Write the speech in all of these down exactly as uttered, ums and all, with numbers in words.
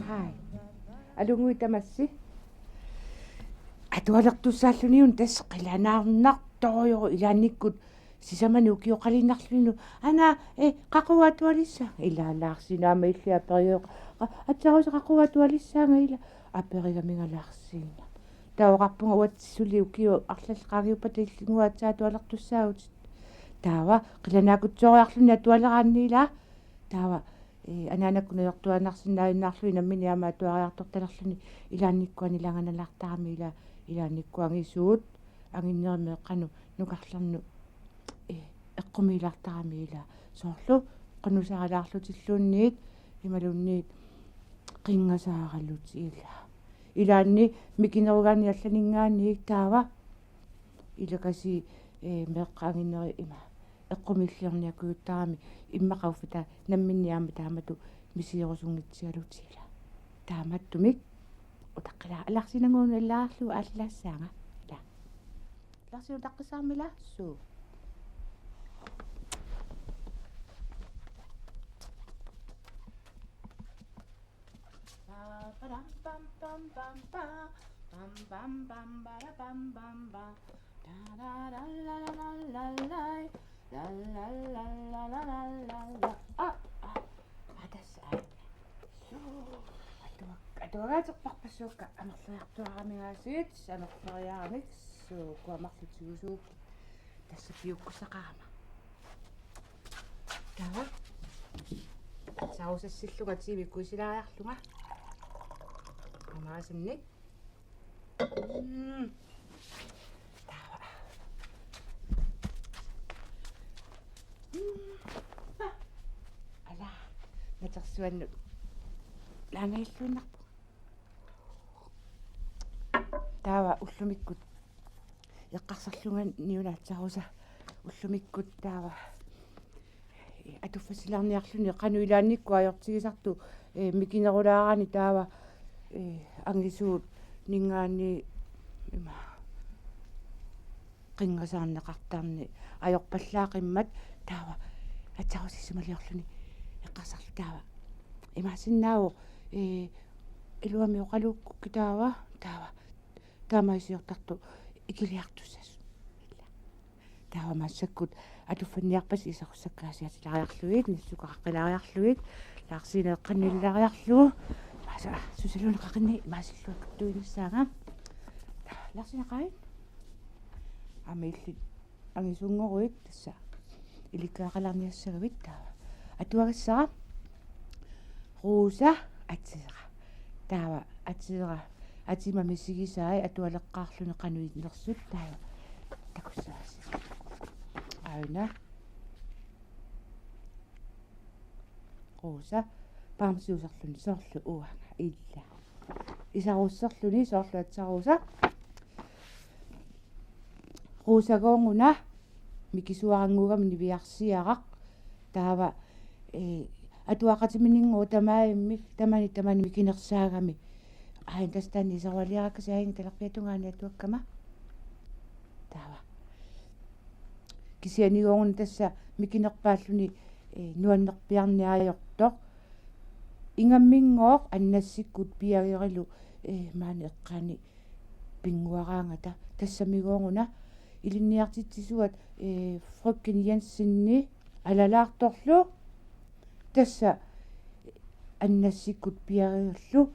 Hai. Aluu tamassi. Atualertussaalluniuna tassa qilanaarnartorujoq ilaannikkut sisamani ukioqaliinnarlunilu. Ana, eh, qaqugu atualissaanga? Ilaa Laarsiinaq aamma illit aperigit. Qa-, Atsarusa qaqugu atualissaanga ilaa? Aperigamiga Laarsiinaq. Taava oqarpunga uatsisuli ukiut arlallit qaangiuppata illinguaatsaat atualertussaavutit. Taava qilanaakutsoriarluni atualeraanni ilaa. Taava, eh, anaanakkut najortuaannarsinnaajunnaarlugit nammineq aamma atuariartortalerluni ilaannikkut anilanganalaartarami ilaa, ilaannikkut angisuut anginnerit meeqqanut nukarlernut, eh, eqqumiilaartarami ilaa. Soorlu qunusaralaarlutilluunniit imaluunniit qinngasaaralutik ilaa. Ilaanni mikinerugaanni allaninngaanniit taava ilakasii, eh, meeqqat anginnerit ima eqqumiilliorniakkujuttarami immaqa uffa namminneq aamma taamatut misigerusunngitsigalutik ilaa. Taamaattumik utaqqilaa Laarsiinannguaq allaarlugu aallaassaanga. Ilaa. Laarsiinaq utaqqissaarmi ilaa? Suu. Ah, ah, ah, tassa aana. Atua-, atuagaaterparpassuakka amerleriartuaramigaasiit, amerleriaramik, suu, ukua marluk tigusuupput. Tassa piukkussaqarama. Taava. Saussassillunga tiimikkuisilaariarlunga. Amaasinnik. Mm. Taava. Mm. Ah. Ala. Natersuannut. Laangailluinnarpunga. Taava ullumikkut eqqarsarlunga niuna Atsarusa ullumikkut taava atuffassilaarniarluni qanoq ilaannikkut ajortigisartut, eh, mikinerulaarani taava, eh, angisuut ninngaanniit ima qinngasaarneqartarneq ajorpallaaqimmat taava Atsarusa isumaliorluni eqqarsarluni taava. Imaassinnaavoq, eh, iluamik oqaluukkukkit taava, taava taamaasiortartut ikiliartussasut. Taava massakkut atuffanniarpasi isarussakkaasiatilaariarlugit, nassukaqaqqilaariarlugit, Laarsiinaq eqqannilaariarlugu. Maasa, susaluunaqaqinni maasilluakkutuinissaanga. Laarsiinaq qai. Aamma illit angisuunngoruit tassa ilikkagaqalaarniassagavit taava. Atuagassara Rosa Atera. Taava Atera atima misigisai atualeqqaarluni qanoq innersut taava takussaasi. Aana. Rosa bamsiuserluni soorlu uanga illa. Isarusserluni soorlu Atsarusa. Rosagooruna mikisuarannguugami niviarsiaraq. Taava, eh, atuaqatiminnguuvoq tamarmik, tamani, tamani mikinersaagami. Ai, tassa taanna isarualiarakkasi aini talerpiata tungaani atuakkama. Taava. Kisiannigooruna tassa mikinerpaalluni, eh, nuannerpiarneq ajortoq. Ingamminngooq Annassikkut piagerilu, eh, maani eqqaani pinnguaraangata tassamigooruna ilinniartitsisuat, eh, Frøken Jensenip alalaartorlu tassa Annassikkut piareerlu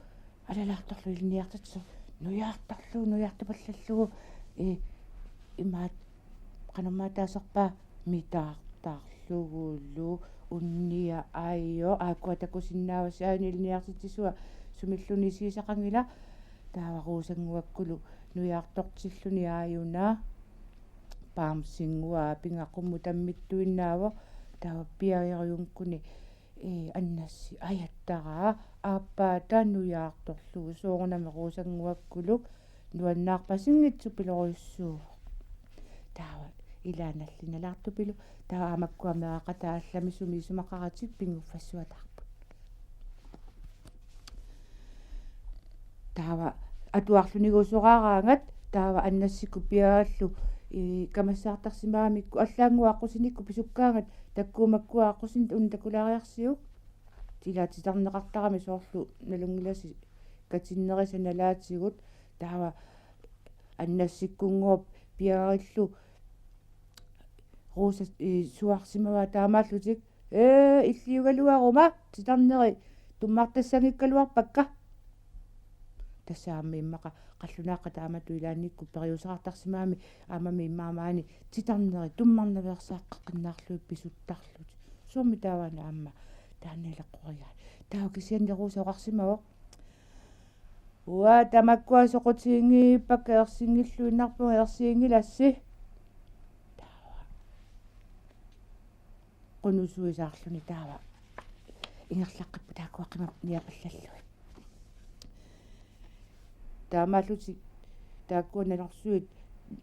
alalaartorlu ilinniartitsisoq nujaartorlugu, nujaartupallallugu, eh, imaat qanormaa taaserpaa mitaartarlugulu unnia ajo aakkua takusinnaavasi aajuna ilinniartitsisua sumilluunniit isigisaqanngilaq taava Rosannguakkulu nujaartortilluni aajuna bamsinnguaq apinnga qummut tammittuinnaavoq taava piareerujunngikkuni, eh, Annassi ajattaraa aappaata nujaartorlugu soorunami Rosannguakkulu nuannaarpasinngitsoq pilorujussuuvoq. Taava Ilaa nallinnalaartupilu, taava aamma makkua meeraqataat allamik sumi isumaqaratik pinnguffassuataarput. Taava atuarlunilu soraaraangat, taava annassikkut piareerlu, ii, kamassaartarsimagamikku allaannguaq aqqusinikkut pisukkaangat, takuuk makkua aqqusineq una takulaariarsiuk. Ilaa titarneqartarami soorlu nalunngilasi katinnerisa nalaatigut, taava annassikkunnguup piareerillu Rosa, ii, suarsimavaa taamaallutik: "Ee, illiugaluaruma, titarneri tummartassanngikkaluarpakka." Tassa aamma immaqa qallunaaqqa taamatut ilaannikkut periuseqartarsimagami aammami immaqa maani titarneri tummarnaveersaaqqeqqinnaarlugit pisuttarlutik. Soormi taavaana aamma taanna ilaqquerigai. Taava kisianni Rosa oqarsimavoq: "Uanga tamakkua soqutiginngivippakka, ersinngilluinnarpunga, ersiginngilassi." Taava qunusuisaarluni taava ingerlaqqippoq taakkua qimap niapallallugit. Taamaallutik taakkua nanorsuit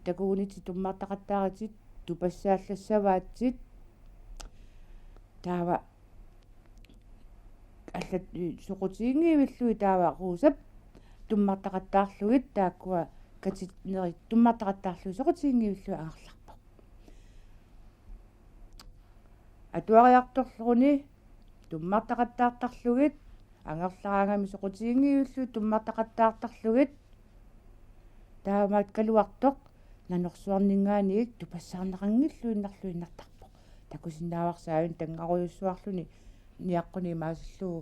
takugunitsit tummartaqattaaratik tupassaarlassavaatsit. Taava allat soqutiginngivillugit taava Rosap tummartaqattaarlugit taakkua katinnerit tummartaqattaarlugit soqutiginngivillugit angerlarpoq. Atuariartorluni tummartaqattaartarlugit, angerlaraangami soqutiginngivillugit tummartaqattaartarlugit, taamaakkaluartoq nanorsuarninngaanniit tupassaarneqanngilluinnarluinnartarpoq. Takusinnaavarsi aajuna tanngarujussuarluni niaqquni imaasillugu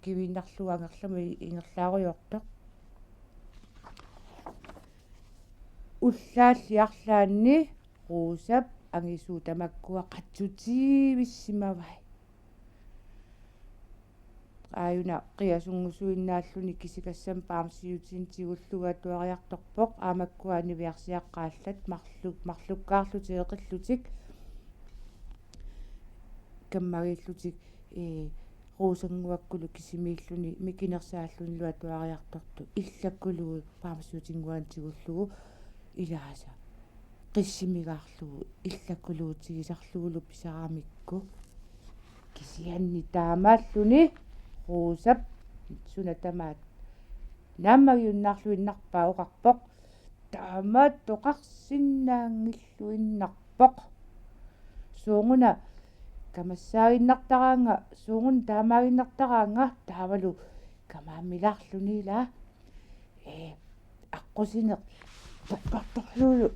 kiviinnarlugu angerlamut ingerlaarujoortoq. Ullaalli arlaanni Rosap angisuut tamakkua qatsutiivissimavai. Aajuna qiasunngusuinnaalluni kisikassamik bamsiutini tigullugu atuariartorpoq, aamma makkua niviarsiaqqat allat marlu-, marlukkaarlutik eqillutik kammagiillutik, ee, Rosannguakkulu kisimiilluni mikinersaallunilu atuariartortut illakkuluuit bamsiutinnguanut tigullugu ilaasa qissimigaarlugu illakkuluutigisarlugulu pisaramikku. Kisianni taamaalluni Rosap suna tamaat naammagiunnaarluinnarpaa oqarpoq: "Taamaattoqarsinnaanngilluinnarpoq. Sooruna kamassaaginnartaraanga, sooruna taamaaginnartaraanga, taavalu kamaammilaarluni ilaa. Ee, aqqusineq takkartorlugu.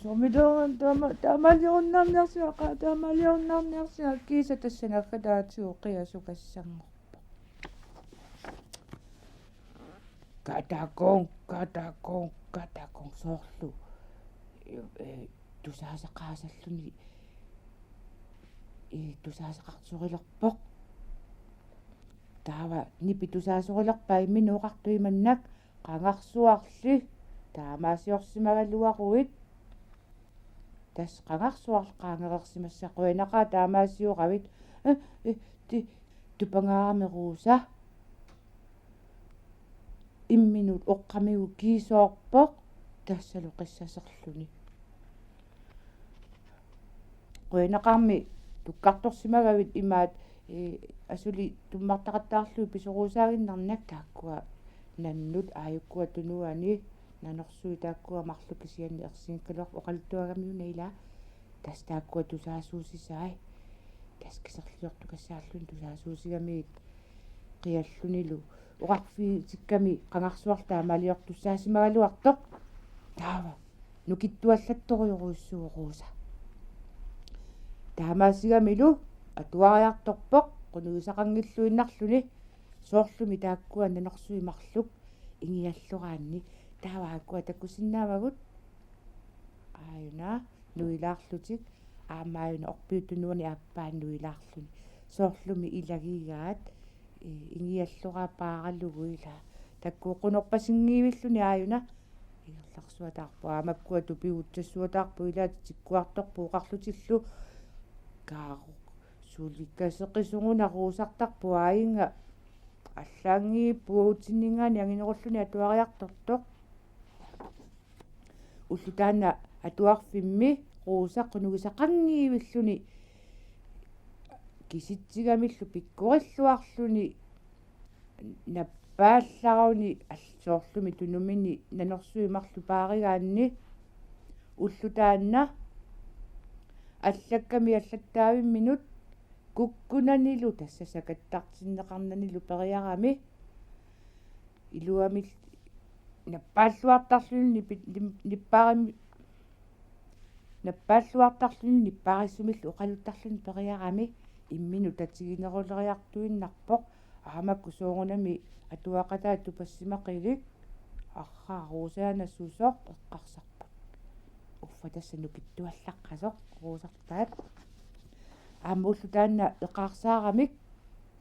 Soormitaava taama-, taamaaliorunnaarniarsiga, qa-, taamaaliorunnaarniarsiga, kiisa tassa naggataatigut qiasukassanngorpoq." Katakong, katakong, katakong soorlu, ee, tusaasaqaasalluni, ee, tusaasaqarsorilerpoq. Taava nipi tusaasorilerpaa imminut oqartoq imannak: "Qangarsuarli taamaasiorsimagaluaruit." Tassa qangarsuarli qaangereersimassaaq: "Qujanaqaaq taamaasioravit." "Ee, ee, ti-, tupangaarami Rosa." Imminut oqqamigut kiisoorpoq, tassalu qissaserluni. "Qujanaqaarmi tukkartorsimagavit, imaat, ee, asuli tummartaqattaarlugit pisoruusaaginnarnak." Taakkua nannut aajukkua tunuani nanorsuit taakkua marluk kisianni ersinngikkaluarput oqaluttuagamiuna ilaa. Tassa taakkua tusaasuusisai. Tassa kiserliortukassaalluni tusaasuusigamigit qiallunilu oqarfigitikkami qangarsuarli taamaaliortussaasimagaluartoq. Taava nukittuallattorujorujussuuvoq Rosa. Taamaasigamilu atuariartorpoq qunugisaqanngilluinnarluni, soorlumi taakkua nanorsuit marluk ingialloraanni. Taava aakkua takusinnaavagut aajuna nuilaarlutik, aamma aajuna orpiup tunuani aappaa nuilaarluni. Soorlumi ilagigaat, ee, ingialloraat paaralugu ilaa. Taakku qunorpasinngivilluni aajuna ingerlarsuataarput, aamma makkua tupigutsassuataarput, ilaa tikkuartorput oqarlutillu: "Kaaru, suli kaseqisungunaq Rosartarpoq, aajinnga allaanngiipput uagutsinngaanniit anginerulluni atuariartortoq." Ulloq taanna atuarfimmi Rosa qunugisaqanngivilluni kisitsigamillu pikkorilluarluni nappaallaruni all-, soorlumi tunumini nanorsuit marluk paarigaanni ulloq taanna allakkami allattaavimminut kukkunanilu tassa sakattartinneqarnanilu periarami iluamik nappaalluartarluni nipi-, nim-, nippaarim-, nappaalluartarluni nippaarissumillu oqaluttarluni periarami imminut tatigineruleriartuinnarpoq. Aamakku soorunami atuaqataat tupassimaqilik. Arraa, Rosaana susoq eqqarsarput. Uffa tassa nukittuallaqqasoq Rosartaat. Aamma ulloq taanna eqaarsaaramik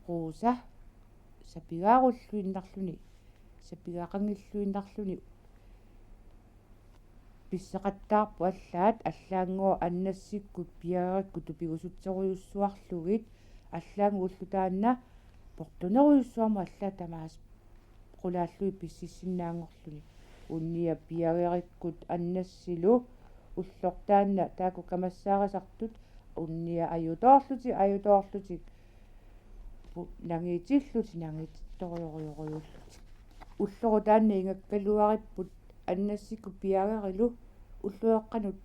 Rosa sapigaarulluinnarluni, sapigaqanngilluinnarluni pisseqattaarput allaat allaanngooq Annassikkut Piagerikkut tupigusutserujussuarlugit. Allaanngooq ulloq taanna portunerujussuarmut allaat tamaasa qulaallugit pississinnaanngorluni. Unnia Piagerikkut Annassilu ulloq taanna taakku kamassaarisartut unnia ajutoorlutik, ajutoorlutik pu-, nangiitillutik, nangiitittorujorujorujullutik. Ulloq taanna ingakkaluaripput Annassikkut Piagerilu ulloqeqqanut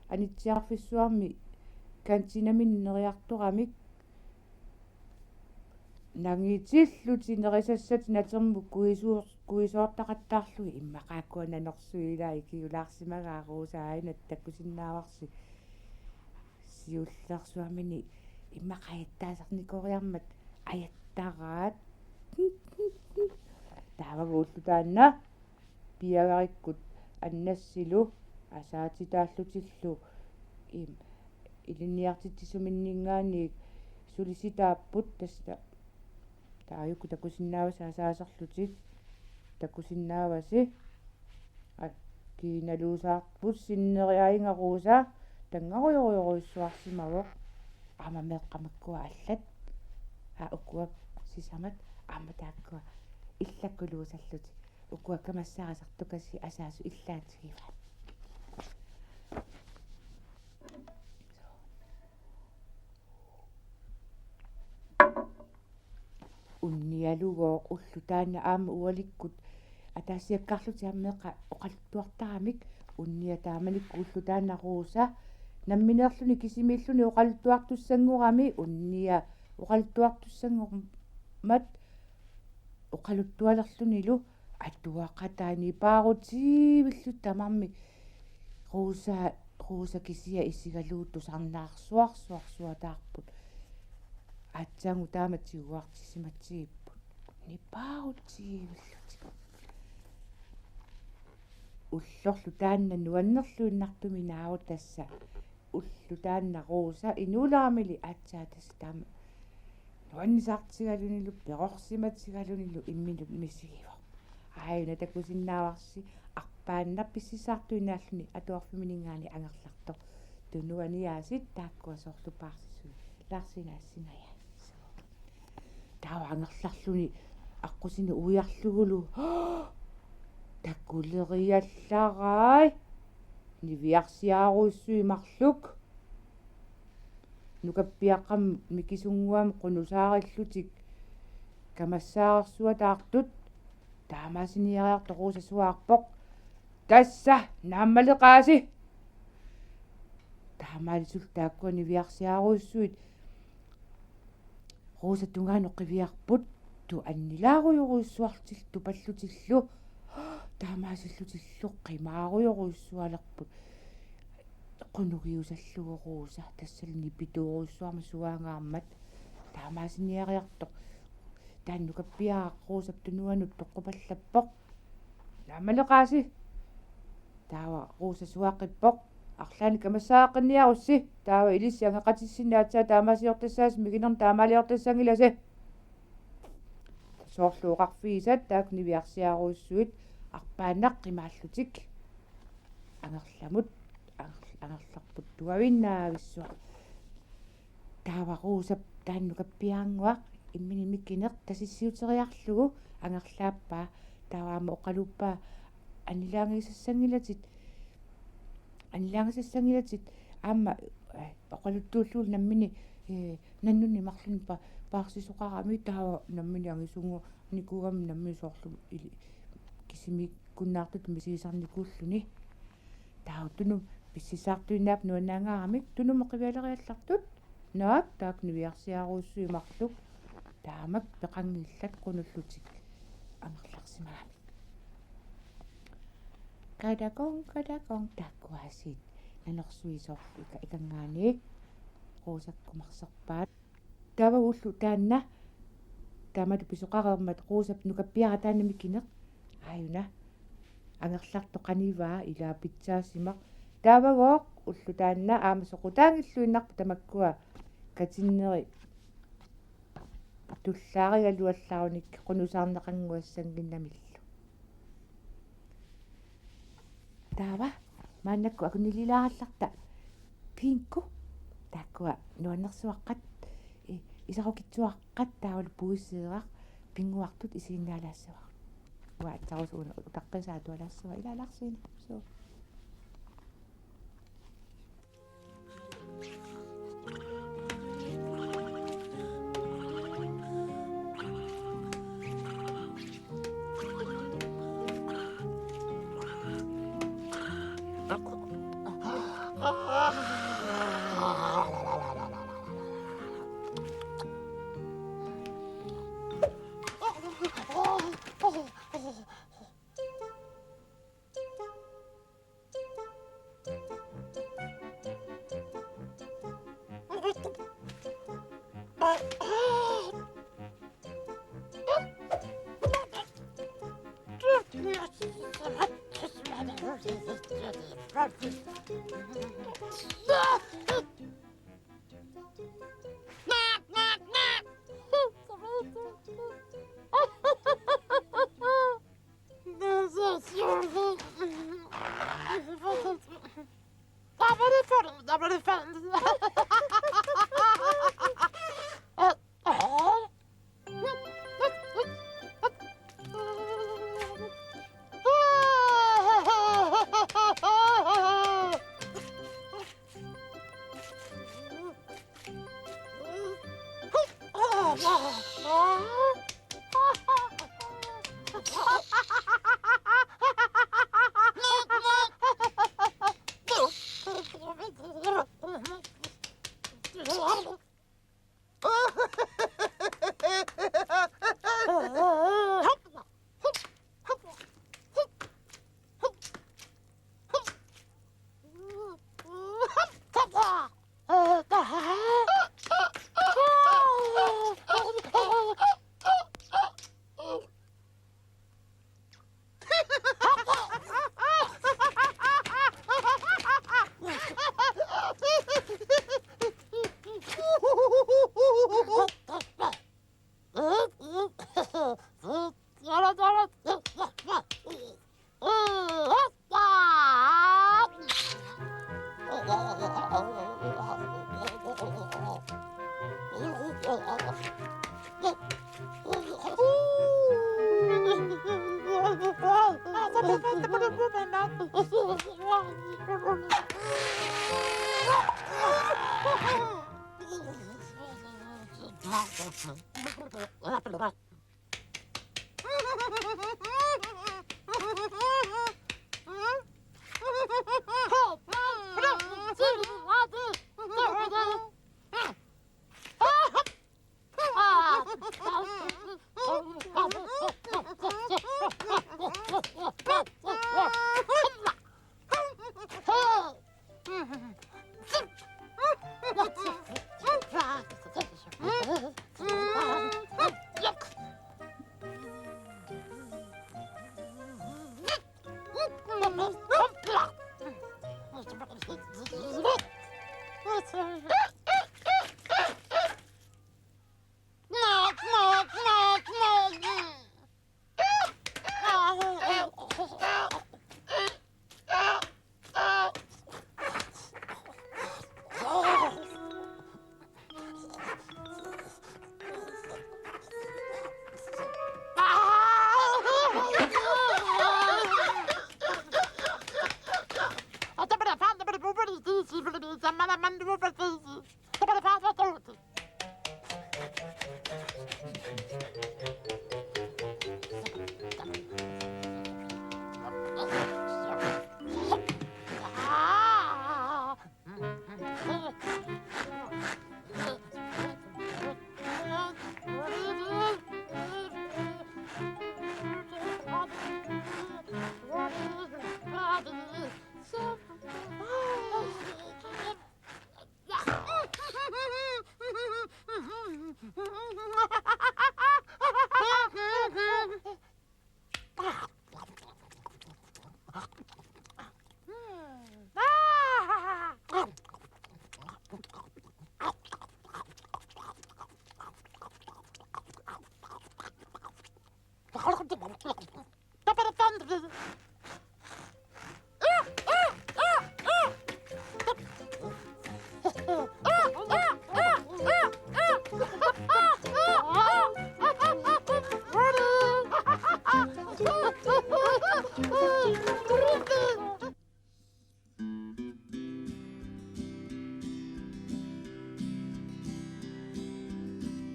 Anitsiarfissuarmi kantiinamini neriartoramik nangiitillutik nerisassatik natermut kuisuu-, kuisoortaqattaarlugit. Immaqa taakkua nanorsuit ilaa ikiulaarsimagaa Rosa aajuna takusinnaavarsi siullersuarmini immaqa ajattaasarnikuugatta ajattaraat. Taava ulloq taanna Piagerikkut Annassilu asaatitaallutillu im-, ilinniartitsisuminninngaanniit sulisitaapput tassa. Taajuku takusinnaavasi asaaserlutik, takusinnaavasi. Aa, kiinaluusaarput sinneri aajuna Rosa tanngarujorujorujussuarsimavoq. Aamma meeqqat makkua allat. Aa, ukua sisamat aamma taakkua illakkuluusallutik. Ukua kamassaarisartukasiit asaasut illaatigivaat. Unnialugooq ulloq taanna aamma ualikkut ataasiakkaarlutik aamma meeqqat oqaluttuartaramik. Unnia taamanikkut ulloq taanna Rosa nammineerluni kisimiilluni oqaluttuartussanngorami, unnia oqaluttuartussanngormat oqaluttualerlunilu atuaqataat nipaarutiivillutik tamarmik Rosa, Rosa kisiat isigalugu tusarnaarsuarsuarsuataarput. Aatsaannguaq taama tiguartisimatsigipput. Nipaarutiivillutik. Ullorlu taanna nuannerluinnartumik naavoq tassa. Ulloq taanna Rosa inuuleramili aatsaat tassa taama nuannisartigalunilu perorsimatigalunilu imminut misigivoq. Aajuna takusinnaavarsi arpaannaq pississaartuinnaalluni atuarfimininngaanniit angerlartoq. Tunuaniaasiit taakkua soorlu paarsisuit. Laarsiinaassingajai. Taava angerlarluni aqqusineq uiarlugulu takuleriallarai niviarsiarujussuit marluk. Nukappiaqqamik mikisunnguamik qunusaarillutik kamassaarsuataartut. Taamaasiniariartoq Rosa suaarpoq: "Tassa naammaleqaasi!" Taamaalisullu taakkua niviarsiarujussuit Rosa tungaanut qiviarput, tu annilaarujorujussuartillu tupallutillu. Taamaasillutillu qimaarujorujussualerput. Qunugiusallugu Rosa, tassalu nipituurujussuarmat suaangaarmat. Taamaasiniariartoq taanna nukappiaraq Rosap tunuanut toqqupallappoq: "Naammaleqaasi!" Taava Rosa suaqqippoq: "Arlaannik kamassaaqqinniarussi. Taava ilissi angeqatissinni aatsaat taamaasiortassaasi, mikinerni taamaaliortassanngilasi." Soorlu oqarfigisat taakku niviarsiarujussuit arpaannaq qimaallutik angerlamut, anger-, angerlarput tuaviinnaavissuaq. Taava Rosap taanna nukappiarannguaq imminut mikineq tasissiuteriarlugu angerlaappaa. Taava aamma oqaluuppaa: "Annilaangisassanngilatit, annilaangisassanngilatit, Aamma, eh, oqaluttuullugu nammineq, eh, nannunnik marlunnik pa-, paarsisoqarami taava nammineq angisunnguarnikuugami nammineq soorlu ili-, kisimiikkunnaartutut misigisarnikuulluni. Taava Tunumi pissarsiartuinnarpoq nuannaangaaramik, Tunumut qivialeriallartut. Naak, taakku niviarsiarujussuit marluk. Taamak peqanngillat qunullutik angerlarsimagamik. Kadakong, kadakong, taakkuaasiit nanersuisoq ika-, ikanngaanniit Rosap kumarsorpaat. Taava ulloq taanna, taamatut pisoqareermat Rosap nukappiaraq taanna mikineq. Aajuna angerlartoq qanivaa ilaa pitsaasimaq. Taavagooq ulloq taanna aamma soqutaanngilluinnarpoq tamakkua katinneri tullaarigaluallarunik qunusaarneqannguassannginnamillu. Taava maannakkut akunnililaarallarta Pinko, taakkua nuannersuaqqat, i-, isarukitsuaqqat taavalu puiseeraq pinnguartut isiginnaalaassavara. Uanga aatsaat una utaqqiisaa atualaassavara, ilaa Lars Signe. Suu.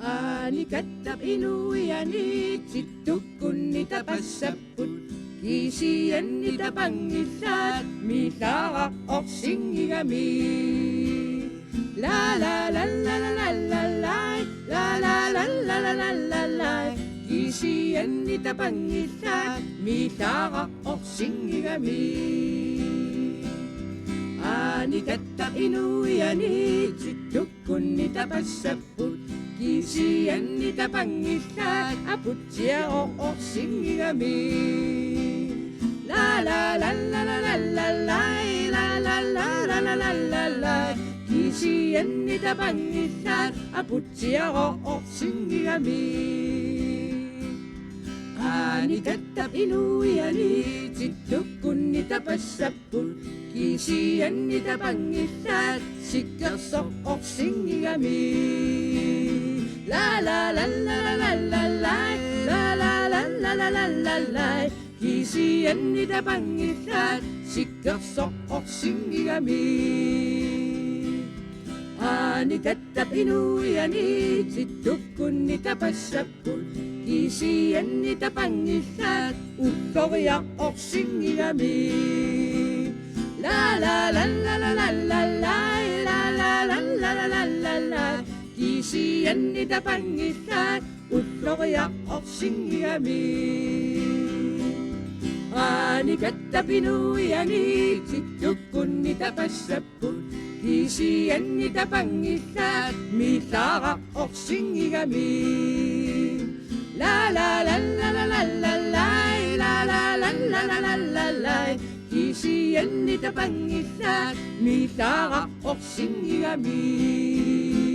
Anikattap inuiani tittukkunni tapassapput, kisianni tapanngillat miilaaraq orsinngigami. La la la la la la la la, la la la la la la la la, kisianni tapanngillat miilaaraq orsinngigami. Anikattap inuiani tittukkunni tapassapput, kisianni tapanngillat aputsiaq orsinngigami. La la la la la la la, la la la la la la la la, kisianni tapanngillat aputsiaq orsinngigami. Anikattap inuiani tittukkunni tapassapput, kisianni tapanngillat sikkersoq orsinngigami. La la la la la la la la, la la la la la la la la, kisianni tapanngillat sikkersoq orsinngigami. Anikattap inuiani tittukkunni tapassapput, kisianni tapanngillat ulloriaq orsinngigami. La la la la la la la la, la la la la la la la la, kisianni tapanngillat ulloriaq orsinngigami. Anikattap inuiani tittukkunni tapassapput, kisianni tapanngillat miilaaraq orsinngigami. La la la la la la la la, la la la la la la la la, kisianni tapanngillat miilaaraq orsinngigami.